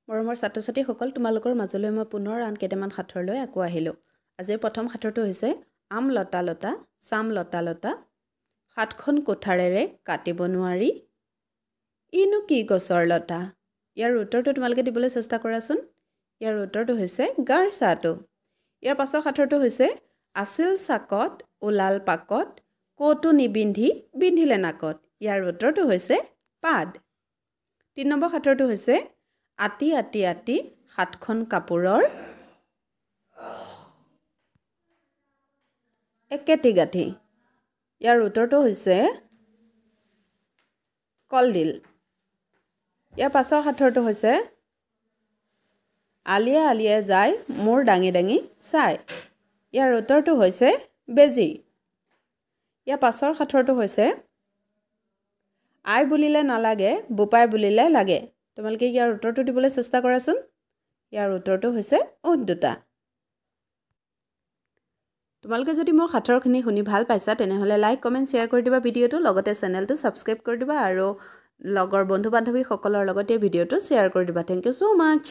মৰমৰ ছাত্ৰ ছাত্ৰীসকল, তোমালোকৰ মাজলৈ মই পুনৰ আন কেইটামান সাঁথৰ লৈ আকৌ আহিলোঁ। আজিৰ প্ৰথম সাঁথৰটো হৈছে আম লতা লতা চাম লতা লতা, সাতখন কোঠাৰেৰে কাটিব নোৱাৰি, ইনো কি গছৰ লতা? ইয়াৰ উত্তৰটো তোমালোকে দিবলৈ চেষ্টা কৰাচোন। ইয়াৰ উত্তৰটো হৈছে গাৰ ছাঁটো। ইয়াৰ পাছৰ সাঁথৰটো হৈছে আছিল চাকত ওলাল পাকত, ক'তো নিবিন্ধি বিন্ধিলে নাকত। ইয়াৰ উত্তৰটো হৈছে পাদ। 3 নম্বৰ সাঁথৰটো হৈছে আতি আতি আতি সাতখন কাপোৰৰ একেটি গাঁঠি। ইয়াৰ উত্তৰটো হৈছে কলডিল। ইয়াৰ পাছৰ সাঁথৰটো হৈছে আলিয়ে আলিয়ে যায় মূৰ দাঙি দাঙি চায়। ইয়াৰ উত্তৰটো হৈছে বেজী। ইয়াৰ পাছৰ সাঁথৰটো হৈছে আই বুলিলে নালাগে বোপাই বুলিলে লাগে। তোমালোকে ইয়াৰ উত্তৰটো দিবলৈ চেষ্টা কৰাচোন। ইয়াৰ উত্তৰটো হৈছে ওঁঠ দুটা। তোমালোকে যদি মোৰ সাঁথৰখিনি শুনি ভাল পাইছা তেনেহ'লে লাইক, কমেণ্ট, শ্বেয়াৰ কৰি দিবা ভিডিঅ'টো, লগতে চেনেলটো ছাবস্ক্ৰাইব কৰি দিবা আৰু লগৰ বন্ধু বান্ধৱীসকলৰ লগত এই ভিডিঅ'টো শ্বেয়াৰ কৰি দিবা। Thank you so much.